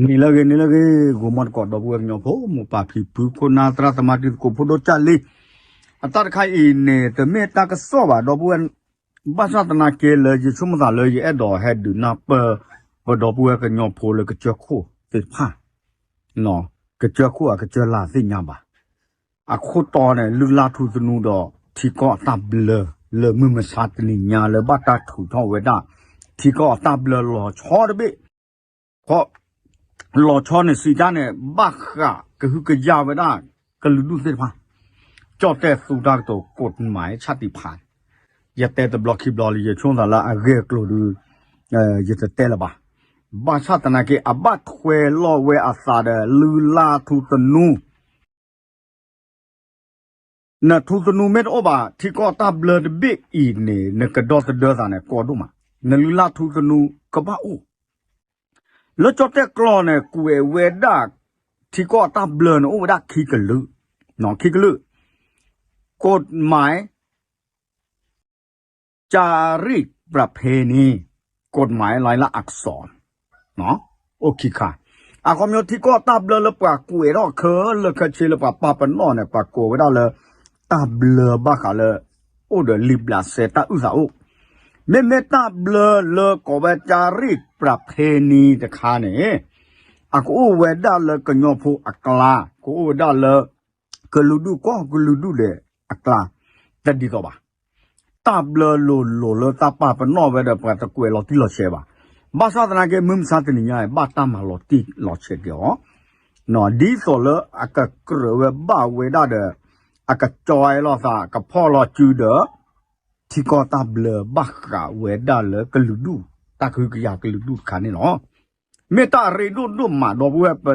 နံၤလၢအဂ့ၤ နံၤလၢအဂ့ၤ ဂီၤမီတကိး ဒီပုၢ်ဝဲၢ်ကညီဖိ မိၢ်ပၢ်ဖံဖု ခိၣ်နၢ် သရၣ်သမါ တံၤသကိး ဖိဒိၣ်ကၢ်လံ, အတၢ်တခါအံၤန့ၣ် တမ့ၢ်တၢ်ကစီၣ်ဘၣ် ဒီပုၢ်ဝဲၢ်, ဘၣ်ဆၣ်သနာ်က့လၢယဆိကမိၣ်သးလၢယအဲၣ်ဒိးဟဲဒုးနၢ်ပၢၢ် ပဒီပုၢ်ဝဲၢ်ကညီဖိလၢကစၢၢ်ခိၣ်သ့ၣ်တဖၣ်, ကစၢၢ်ခိၣ်အကစၢၢ်လၢ်သ့ၣ်ညါဘၣ် အခိၣ်တီန့ၣ် လုၢ်လၢ်ထူသနူဒီး ထံကီၢ်အတၢ်ဘျၢ လၢမုၢ်မဆါတနံၤညါလၢဘၣ်တၢ်ထုးထီၣ်ဝဲဒၣ် ထံကီၢ်အတၢ်ဘျၢလီၤဆီတဘ့ၣ်, လီၤဆီန့ၣ်စံးတၢ်န့ၣ် ဘၣ်ဃးကဟုကယာ်ဝဲဒၣ် ကလုာ်ဒူၣ်သ့ၣ်တဖၣ်, ကၠီၣ်တဲၣ်သူတၢ်ကတိၤ ကိးမးဆၣ်တံးဖး, ယတဲတဘျီခံဘျီလံ ယဆိကမိၣ်သးလၢအဂ့ၢ်အကျိၤဒီး ယတတဲလၢၤဘၣ်, ဘၣ်ဆၣ်သနာ်က့ အဘၣ်ထွဲလီၤဝဲအသးဒီး လုၢ်လၢ်ထူသနူ နထူသနူမ့ၢ်တအိၣ်ဘၣ် ထံကီၢ်တၢ်ဘျၢတဘ့ၣ်အံၤန့ၣ် နကဒီသဒၢသးန့ၣ် ကီဒိၣ်မး, နလုၢ်လၢ်ထူသနူကဘၣ်အိၣ်, လၢကၠီၣ်တဲၣ်ကျီန့ၣ် ကွဲးဝဲဒၣ် ထံကီၢ်တၢ်ဘျၢန့ၣ် အိၣ်ဝဲဒၣ်ခံကလုာ်, ခံကလုာ်, ကိးမး จารีตประเพณี กฎหมายลายลักษณ์อักษร အိၣ်ခံခါ, အခီပညီထံကီၢ်တၢ်ဘျၢလၢပှၤကွဲးထီၣ်ခဲလၢာ်ခဲဆ့လၢပှၤပာ်ပနီၣ်န့ၣ် ပှၤကိးဝဲဒၣ်လၢ တၢ်ဘျၢဘၣ်ဃးလၢ အိၣ်ဒီးလံာ်ဘျးစဲတၢ်အုၣ်သးအိၣ်, မ့မ့ၢ်တၢ်ဘျၢလၢကိးဝဲ จารีตประเพณี တခါန့ၣ် အကအိၣ်ဝဲဒၣ်လၢကညီဖိအကျါ, ကအိၣ်ဝဲဒၣ်လၢ ကလုာ်ဒူၣ်ကိးကလုာ်ဒူၣ်ဒဲးအကျါ, တဒ်သိးဘၣ်. တၢ်ဘျၢလိၤလိၤလၢတၢ်ပာ်ပနီၣ်ဝဲဒီး ပှၤတကွဲးလီၤတံၢ်လီၤဆဲးဘၣ်. ဘၣ်ဆၣ်သနာ်က့ မုၢ်မဆါတနံၤညါ ဘၣ်တၢ်မၤလီၤတံၢ်လီၤဆဲးက့ၤအီၤ, ဒ်သိးလၢအကကြၢးဝဲဘၣ်ဝဲဒၣ်ဒီး အကကၠီဝဲလိာ်သး ကဖီၣ်လီၤစုဒီး ထံကီၢ်တၢ်ဘျၢဘၣ်ဃးဝဲဒၣ်လၢကလုာ်ဒူၣ်, တၢ်ကဟုကယာ်ကလုာ်ဒူၣ်တခါန့ၣ်လီၤ. မ့ၢ်တၢ်အရ့ဒိၣ်ဒိၣ်မး ဒီပုၢ်ဝဲၢ် ပတ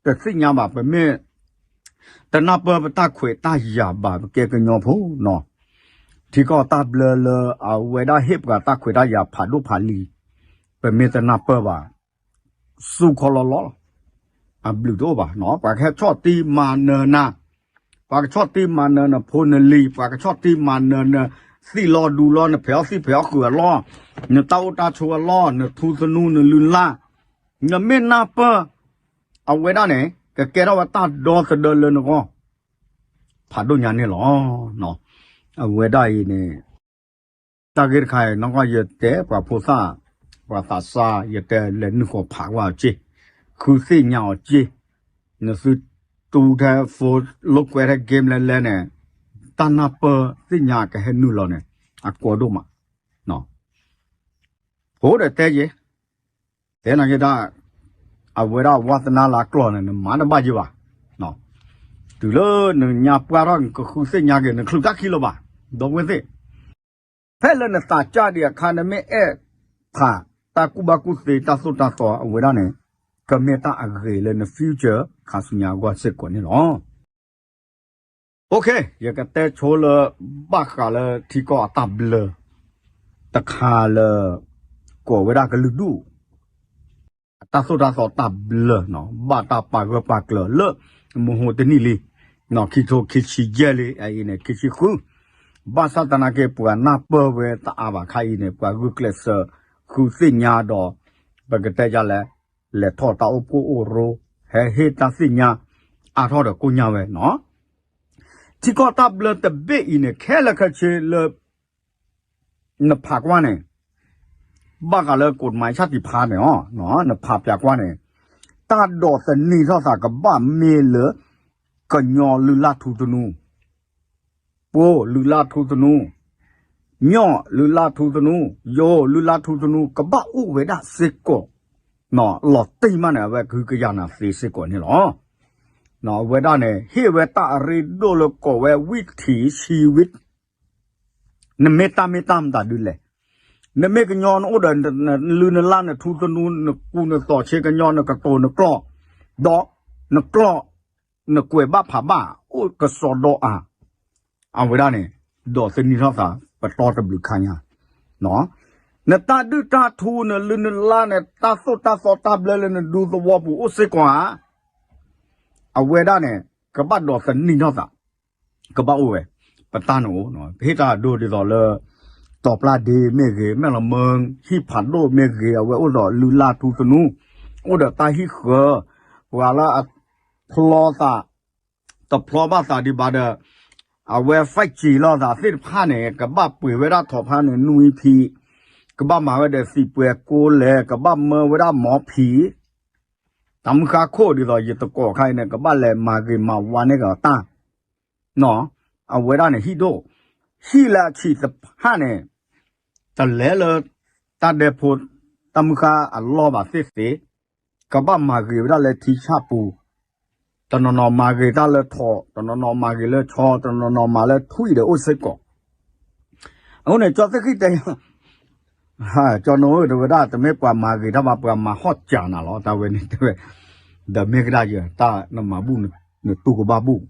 သ့ၣ်ညါဘၣ်, ပမ့ၢ်တနၢ်ပၢၢ်ပတၢ်ခွဲးတၢ်ယာ်ဘၣ် ပကဲကညီဖိနီၤ, ထံကီၢ်တၢ်ဘျၢလၢအဝဲဒၣ်ဟ့ၣ်ပှၤတၢ်ခွဲးတၢ်ယာ်ဖးဒိၣ်ဖးလံၤ, ပမ့ၢ်တနၢ်ပၢၢ်ဘၣ် စူၢ်ခီလီလီ, အဘျုးတအိၣ်ဘၣ်နီၤ, ပှၤကဟဲဆီၣ်တံၢ်မၤနၢၤနၤ, ပှၤကဆီၣ်တံၢ်မၤနၢၤနဖိနလံၤ, ပှၤကဆီၣ်တံၢ်မၤနၢၤနသံၣ်လီၤဒူလီၤ, နဖဲးအီၣ်သံၣ်ဖဲးအီၣ်ဃုာ်အလီၢ်, နတၢ်အိၣ်တၢ်ဆိးအလီၢ်, နထူသနူနလုၢ်လၢ်, နမ့ၢ်နၢ်ပၢၢ် အဝဲဒၣ်န့ၣ် ကကဲထီၣ်ဝဲတၢ်ဒီသဒၢလၢနဂီၢ် ဖးဒိၣ်ညါန့ၣ်လီၤ. အဝဲဒၣ်အံၤန့ၣ် တၢ်ဂ့ၢ်တခါအံၤ နီၢ်ကီၢ်ယတဲပှၤဖိသၣ်, ပှၤသးစၢ် ယတဲလဲၤနုာ်ဃီၤဖးကွၢ်အီၤစ့ၢ်, ဃုသ့ၣ်ညါအီၤစ့ၢ်, နသုတူထဲ phone လိာ်ကွဲထဲ game လဲၤလဲၤန့ၣ်, တၢ်နၢ်ပၢၢ်သ့ၣ်ညါကဟဲနုာ်လီၤန့ၣ် အကီဒိၣ်မး ဖိဒီးတဲယဲ, တဲနာ်က့ဒၣ်, အဝဲဒၣ်ဝါသနာလၢအကျီၢ်န့ၣ် နမၤတဘၣ်ယဲဘၣ်. တုၤလၢနညါပှၢ်ထီၣ် နကဃုသ့ၣ်ညါက့ၤ နချုးတၢ်ခံလၢၤဘၣ်, ဒီပုၢ်ဝဲၢ်သ့ၣ်, ဖဲလၢနသးစၢ်ဒံးအခါ နမ့ၢ်အဲၣ်ဖး တၢ်ကူၣ်ဘၣ်ကူၣ်သ့ တၢ်သိၣ်တၢ်သီအဝဲဒၣ်န့ၣ်, ကမ့ၢ်တၢ်အဂ့ၤလၢန future ခါဆူညါအဂီၢ်စ့ၢ်ကီးန့ၣ်လီၤ. ယကတဲဆိလၢ ဘၣ်ဃးလၢထံကီၢ်အတၢ်ဘျၢ တခါလၢ ကိးဝဲဒၣ်ကလုာ်ဒူၣ် အတၢ်သိၣ်တၢ်သီတၢ်ဘျၢနီၤ, ဘၣ်တၢ်ပာ်ဂၢၢ်ပာ်ကျၢၤလၢ မဟိတနံၣ်လံ, ခံထိခံဆံယဲၢ်လံ, အအံၤန့ၣ် ခံဆံဃု, ဘၣ်ဆၣ်သနာ်က့ ပှၤနၢ်ပၢၢ်ဝဲတအါဘၣ်ခါအံၤန့ၣ် ပှၤဂုာ်ကျဲးစၢး ဃုသ့ၣ်ညါဒီး ပကတဲဒ်လဲၣ်, လဲၤထီၣ်တၢ်အိၣ်ဖှိၣ်အိၣ်ရိ, ဟဲဟ့ၣ်တၢ်သ့ၣ်ညါ အါထီၣ်ဒီးကိညါဝဲနီၤ. ထံကီၢ်တၢ်ဘျၢတဘ့ၣ်အံၤန့ၣ် ခဲလၢာ်ခဲဆ့လၢ နဖးကွၢ်န့ၣ်, ဘၣ်ဃးလၢကိးမးဆၣ်တံးဖးန့ၣ်အီၤ, နဖးပျးကွၢ်န့ၣ်, တၢ်ဒိးသန့ၤထီၣ်သးကဘၣ်မ့ၢ်လၢ ကညီလုၢ်လၢ်ထူသနူ, ပှိၢ်လုၢ်လၢ်ထူသနူ, ညီၣ်လုၢ်လၢ်ထူသနူ, ယိၤလုၢ်လၢ်ထူသနူ ကဘၣ်အိၣ်ဝဲဒၣ်စ့ၢ်ကီး, လီၤတံၢ်မးန့ၣ် အဝဲကဟုကယာ်နၤသ့စ့ၢ်ကီးန့ၣ်လီၤ. အဝဲဒၣ်န့ၣ် ဟ့ၣ်ဝဲတၢ်အရ့ဒိၣ်လၢကိးဝဲ ဝံထံးဆံဝံ, နမ့ၢ်တၢ်မ့ၢ်တၢ်မတၤဒုလဲၣ်, နမ့ၢ်ကညီနအိၣ်ဒီး နလုၢ်နလၢ်နထူသနူ နကူနသိးဆ့ကညီ နကတိၤနကျိာ်, ဒီးနကျိာ် နကွဲးဘၣ်ဖးဘၣ် အိၣ်ကစီဒီအါ, အဝဲဒၣ်န့ၣ် ဒိးသန့ၤထီၣ်သး ပတီၢ်တဘျုးခါညါ, နတၢ်ဒုၣ်တၢ်ထူ နလုၢ်နလၢ် နတၢ်သိၣ်တၢ်သီတၢ်ဘျၢလၢနဒူသဝီပူၤအိၣ်စ့ၢ်ကီးဧါ, အဝဲဒၣ်န့ၣ် ကဘၣ်ဒိးသန့ၤထီၣ်သး, ကဘၣ်အိၣ်ဝဲ, ပတၢ်န့ၣ်အိၣ်, ပဟ့ၣ်တၢ်အဒိဒ်သိးလၢ တီၤပျၢ်ဒ့မ့ၢ်ဂ့ၤ, မဲၢ်လီၤမၢဟံၣ်ဖးဒိၣ်မ့ၢ်ဂ့ၤ, အဝဲအိၣ်ဒီးလုၢ်လၢ်ထူသနူ, အိၣ်ဒီးတၢ်ဟံၣ်ဃၢၤ, ပှၤလၢအဖျီသး, တဖျီဘၣ်သးဒံးဘၣ်ဒီး, အဝဲ fight စံးလိာ်သးသ့ၣ်တဖၣ်န့ၣ် ကဘၣ်ပှ့ၤဝဲဒၣ်ထီၣ်ဖျါန့ၣ် နွံဖံး, ကဘၣ်မၤဝဲဒီးသံးပှဲၤကိလဲၣ်, ကဘၣ်မၢဝဲဒၣ်မီဖံး, တၢ်မုၢ်ဃါခိၣ်ဒ်သိးယတကိးခါအံၤန့ၣ် ကဘၣ်လဲၤမၤဂ့ၤမၤဝါန့ၢ်ကီးတၢ် အဝဲဒၣ်န့ၣ်ဟံၣ်ဒိၣ်, ဟံၣ်လၢအဆံးတဖၣ်န့ၣ်, တလဲၤလၢ တၢ်ဒဲဖိ, တၢ်မုၢ်ဃါအလီၢ်ဘၣ်သ့ၣ်သ့ၣ်, ကဘၣ်မၤဂ့ၤဝဲဒၣ်လၢထံဆၣ်ပူၤ, တနီၤနီၤမၤဂ့ၤတၢ်လၢထိး, တနီၤနီၤမၤဂ့ၤလၢဆီ, တနီၤနီၤမၤလၢထွံၣ်ဒီးအိၣ်စ့ၢ်ကီး. အဃိန့ၣ် ကၠီသ့ၣ်ဃံၣ်တဲ ကၠီနိဧၢ တဲဝဲဒၣ် တမ့ၢ်ပှၤမၤဂ့ၤတၢ်ဘၣ် ပှၤမၤဟီၣ်စၢၤနၤလီၤ တၢ်ဝဲန့ၣ်တဲဝဲ, ဒီးမ့ၢ်ကဒၣ်ယတၢ်နမၤဘူၣ် နတူၢ်ကဘၣ်ဘူၣ်,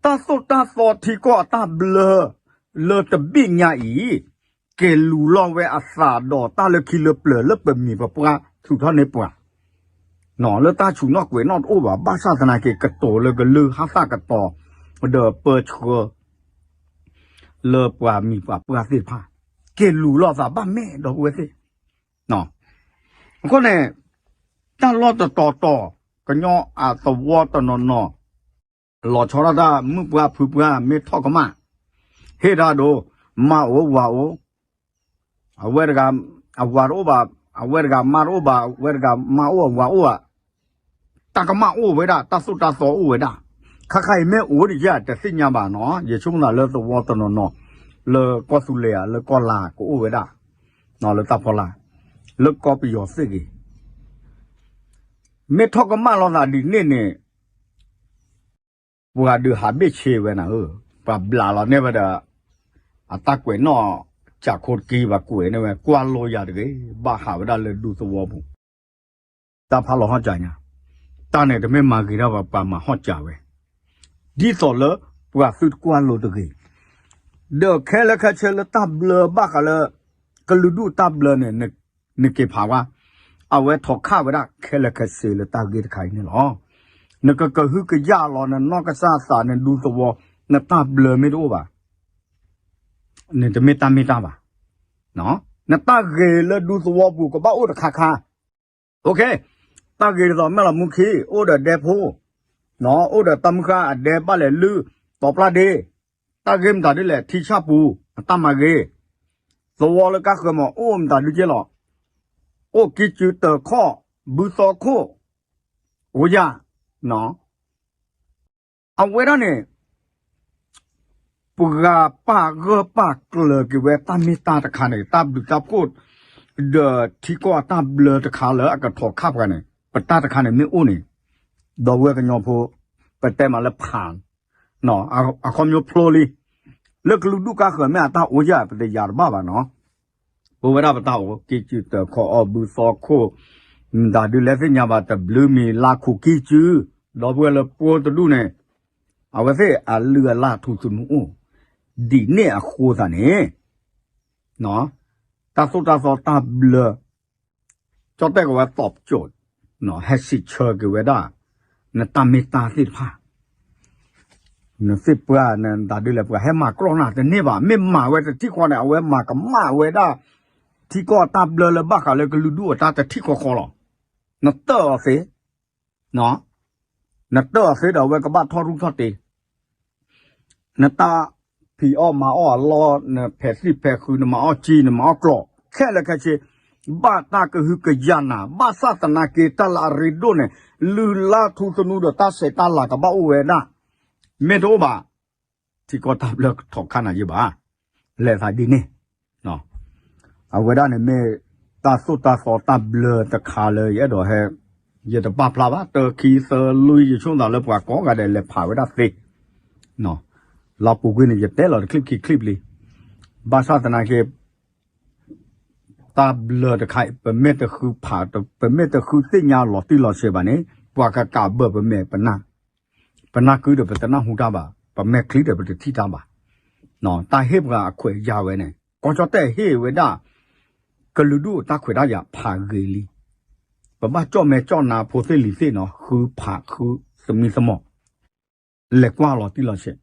တၢ်သိၣ်တၢ်သီထံကီၢ်အတၢ်ဘျၢ လၢတဘ့ၣ်ညါအံၤ, က့ၤလူၤလီၤဝဲအသးဒီးတၢ်လၢခံလၢပျၢၤလၢပမံၤပပှၢ်ထူးထီၣ်န့ၢ်ပှၤ, လၢတၢ်ဆူၣ်နီၣ်ကွဲးနီၣ်တအိၣ်ဘၣ် ဘၣ်ဆၣ်သနာ်က့ ကတိၤလၢကလုၢ်ဟါသၣ်ကတီၤ, ဒီးပၢဆှၢ လၢပှၤမံၤပှၤပှၢ်သ့ၣ်တဖၣ်, က့ၤလူၤလီၤသးဘၣ်မ့ၢ်ဒီပုၢ်ဝဲၢ်သ့ၣ်. အဃိန့ၣ်, တၢ်လီၢ်တတီၤတီၤ, ကညီအသဝီတနီၤနီၤ, လီၤဆီဒၣ်တၢ်မုၣ်ပှၢ်ဖုပှၢ်မ့ၢ်ထီၣ်ကမၣ်, ဟ့ၣ်တၢ်ဒိ, မါအိၣ်ဝၤအိၣ်, အဝဲတဂၤ, အဝၤတအိၣ်ဘၣ်, အဝဲတဂၤမါတအိၣ်ဘၣ်, အဝဲတဂၤမါအိၣ်အဝၤအိၣ်ဧါ, တၢ်ကမၣ်အိၣ်ဝဲဒၣ် တၢ်သိၣ်တၢ်သီအိၣ်ဝဲဒၣ်, ခါခါအံၤမ့ၢ်အိၣ်ဒံးဧါ တသ့ၣ်ညါဘၣ်နီၤ, ယဆိကမိၣ်သးလၢသဝီတနီၤနီၤ, လၢကီၢ်သူလ့ၤဧါ လၢကီၢ်လၤကအိၣ်ဝဲဒၣ်, လၢတၢ်ဖီလာ်, လၢကီၢ်ပယီၤသ့ၣ်ဂ့ၤ မ့ၢ်ထီၣ်ကမၣ်လိာ်သးဒ်န့ၣ်န့ၣ်, ပှၤဒုးဟးဘ့ၣ်ဆ့ဝဲနၤဧၢ, ပှၤဘျးလီၤန့ၢ်ဝဲဒီး အတၢ်ကွဲးနီၣ် ကးခိၣ်တကံ ပှၤကွဲးန့ၢ်ဝဲ ကွၢ်လိယၤတဂ့ၤ, ဘၣ်ဟးဝဲဒၣ်လၢဒူသဝီပူၤ, တၢ်ဖးလီၤဟီၣ်စၢ်ညါ, တၢ်န့ၣ်တမ့ၢ်မၤဂ့ၤတၢ်ဘၣ် ပှၤမၤဟီၣ်စၢ်ဝဲ, ဒ်သိးလၢပှၤသုတကွၢ်လိတဂ့ၤ, ဒီးခဲလၢာ်ခဲဆ့လၢတၢ်ဘျၢဘၣ်ဃးလၢ ကလုာ်ဒူၣ်တၢ်ဘျၢန့ၣ် နက့ၤဖးဝဲ, အဝဲထီၣ်ခးဝဲဒၣ်ခဲလၢာ်ခဲဆ့လၢတၢ်ဂ့ၢ်တခါအံၤန့ၣ်လီၤ. နကကဟုကယာ်လီၤ နနီၢ်ကစၢ်သး နဒူသဝီ, နတၢ်ဘျၢမ့ၢ်တအိၣ်ဘၣ်, နတမ့ၢ်တၢ်မ့ၢ်တၢ်ဘၣ်. နတၢ်ဂ့ၤလၢဒူသဝီပူၤကဘၣ်အိၣ်တခါခါ, တၢ်ဂ့ၤဒ်သိး မဲၢ်လီၤမူခံ အိၣ်ဒီးဒဲဖိ, အိၣ်ဒီးတၢ်မုၢ်ဃါအဒဲဘၣ်လဲၤလုၢ် တီၤပျၢ်ဒ့, တၢ်ဂ့ၢ်မတၤဒ်လဲၣ် ထံဆၣ်ပူၤ အတၢ်မၤဂ့ၤ, သဝီလၢကါဃၢၤမး အိၣ်မတၤဒုက့လီၤ, အိၣ်ကံစုတၢ်ခီၣ် ဘုသီခိၣ်, အိၣ်ယၤ, အဝဲဒၣ်န့ၣ် ပှၤပာ်ဂၢၢ်ပာ်ကျၢၤက့ၤဝဲတၢ်မ့ၢ်တၢ်တခါန့ၣ် တၢ်ဘျုးတၢ်ဖှိၣ် ဒီးထံကီၢ်အတၢ်ဘျၢတခါလၢအကထီၣ်ခးပှၤန့ၣ် ပတၢ်တခါန့ၣ်မ့ၢ်အိၣ်န့ၣ်, ဒီပုၢ်ဝဲၢ်ကညီဖိ, ပတဲမးလၢဖး, အခီပညီဖျိလံ, လၢကလုာ်ဒူၣ်ကါဃၢၤမ့ၢ်အတၢ်အိၣ်ယၤ ပတယာ်တဘၣ်ဘၣ်နီၤ, ပဝဲဒၣ်ပတၢ်အိၣ် ကံစုတၢ်ခီၣ်အီၣ်ဘုသီခိၣ်, မတၤဒုလဲၣ်သ့ၣ်ညါဘၣ် တဘျုးမံၤလါခူးကံစု, ဒီပုၢ်ဝဲၢ်လၢပှိၢ်တဒူၣ်န့ၣ်, အဝဲသ့ၣ်အလုၢ်အလၢ်ထူသနူအိၣ်, ဒ်န့ၣ်အဃိသတးန့ၣ်, တၢ်သိၣ်တၢ်သီတၢ်ဘျၢ, ကၠီတဲၣ်ကဝဲ ตอบโจทย์, ဟဲစံးဆၢက့ၤဝဲဒၣ်, နတၢ်မ့ၢ်တၢ်သ့ၣ်တဖၣ် နသ့ၣ်ပှၢ်နတၤဒုလဲၣ် ပှၤဟဲမၤကြီနၤတန့ၢ်ဘၣ်, မ့ၢ်မၤဝဲတထံၣ်ဃီန့ၣ် အဝဲမၤကမၣ်ဝဲဒၣ် ထံကီၢ်တၢ်ဘျၢလၢဘၣ်ဃးလၢကလုာ်ဒူၣ်အတၢ်တထံၣ်ဃီဃီလီၤ. နတၢၢ်အီၤသ့, နတၢၢ်အီၤသ့ဒီးအဝဲကဘၣ်ထီၣ်ရူၢ်ထီၣ်တ့ နတၢ်ဖံးအီၣ်မၤအီၣ်အလီၢ် နဖဲးသံၣ်ဖဲးဃု နမၤအီၣ်ကံ နမၤအီၣ်ကျီၢ် ခဲလၢာ်ခဲဆ့, ဘၣ်တၢ်ကဟုကယာ်နၤ ဘၣ်ဆၣ်သနာ်က့ တၢ်လၢအရ့ဒိၣ်န့ၣ် လုၢ်လၢ်ထူသနူဒီးတၢ်ဆဲးတၢ်လၤကဘၣ်အိၣ်ဝဲဒၣ်, မ့ၢ်တအိၣ်ဘၣ် ထံကီၢ်တၢ်ဘျၢကထီၣ်ခးနၤယံဘၣ်, လဲၤသးဒ်န့ၣ် အဝဲဒၣ်န့ၣ်မ့ၢ်တၢ်သိၣ်တၢ်သီတၢ်ဘျၢတခါလၢယအဲၣ်ဒိးဟဲ, ယတပာ်ဖျါဘၣ် တၢခံသၢလွံၢ် ယဆိကမိၣ်သးလၢပှၤကိးဂၤဒဲးလဲၤဖးဝဲဒၣ်သ့, လီၤပူၤကွံာ်န့ၣ် ယတဲလီၤတချံၣ်ခံချံၣ်ပျံၤ, ဘၣ်ဆၣ်သနာ်က့ တၢ်ဘျၢတခါအံၤ ပမ့ၢ်တဃုဖး ပမ့ၢ်တဃုသ့ၣ်ညါလီၤတံၢ်လီၤဆဲးဘၣ်န့ၣ် ပှၤကကးဘၢပမဲာ်ပနၢ် ပနၢ်ကုဒီးပတနၢ်ဟူတၢ်ဘၣ်, ပမဲာ်ချံဒီးပတထံၣ်တၢ်ဘၣ်, တၢ်ဟ့ၣ်ပှၤအခွဲးယာ်ဝဲန့ၣ် ကီၢ်ကၠီၣ်တဲၣ်ဟ့ၣ်ဝဲဒၣ် ကလုာ်ဒူၣ်အတၢ်ခွဲးတၢ်ယာ်ဖးဂ့ၤလံ, ပဘၣ်ကၠီၣ်မဲာ်ကၠီၣ်နါဖိသ့ၣ်လံၤသ့ၣ်နီၤ ဃုဖးဃုသမံသမိး လဲၤကွၢ်လီၤတံၢ်လီၤဆဲး,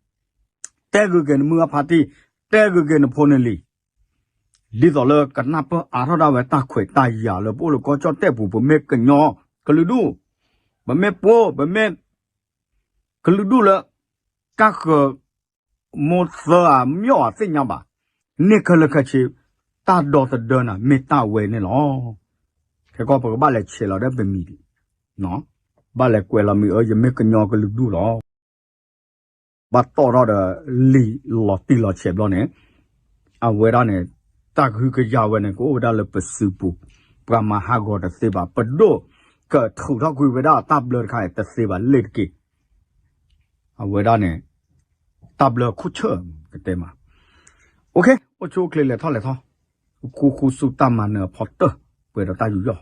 တဲဂုာ်က့ၤနမုၢ်အဖါတံၢ်, တဲဂုာ်က့ၤနဖိနလံၤ, ဒ်သိးလၢကနၢ်ပၢၢ်အါထီၣ်ဒၣ်ဝဲတၢ်ခွဲးတၢ်ယာ်လၢပအိၣ်လၢကီၢ်ကၠီၣ်တဲၣ်ပူၤ ပမ့ၢ်ကညီကလုာ်ဒူၣ်, ပမ့ၢ်ပှိၢ် ပမ့ၢ်ကလုာ်ဒူၣ်လၢ ကၢ်ဃၢၤ မိၢ်သၢဧါ မၠီၣ်ဧါသ့ၣ်ညါဘၣ်, န့ၢ်ခဲလၢာ်ခဲဆ့ တၢ်ဒီသဒၢနၤ မ့ၢ်တၢ်ဝဲန့ၣ်လီၤ. ခဲကီၢ်ပကဘၣ်လဲၤဆဲးလီၤဒီးပမံၤ, ဘၣ်လဲၤကွဲးလီၤမံၤ အၢ ယမ့ၢ်ကညီကလုာ်ဒူၣ်လီၤ. ဘၣ်တီၢ်ထီၣ်ဒီးလံာ်လီၤတံၢ်လီၤဆဲးဘျီန့ၣ်, အဝဲဒၣ်န့ၣ် တၢ်ကဟုကယာ်ဝဲန့ၣ် ကအိၣ်ဝဲဒၣ်လၢပစုပူၤ, ပှၤမၤဟးဂီၤတသ့ဘၣ်, ပဒိၣ်ကထုးထီၣ်ကွံာ်ဝဲဒၣ်တၢ်ဘျၢတခါအံၤ တသ့ဘၣ် လ့ၣ်တက့ၢ်. အဝဲဒၣ်န့ၣ် တၢ်ဘျၢခိၣ်ဆၢၣ်ကတဲမး, အိၣ်ဆူၣ်အိၣ်ချ့လဲၤထီၣ်လဲၤထီ, ဃူဃူဆူတၢ်မၤနၢၤအဖီတၢၢ် ပှဲၤဒီးတၢ်ယူးယီၣ်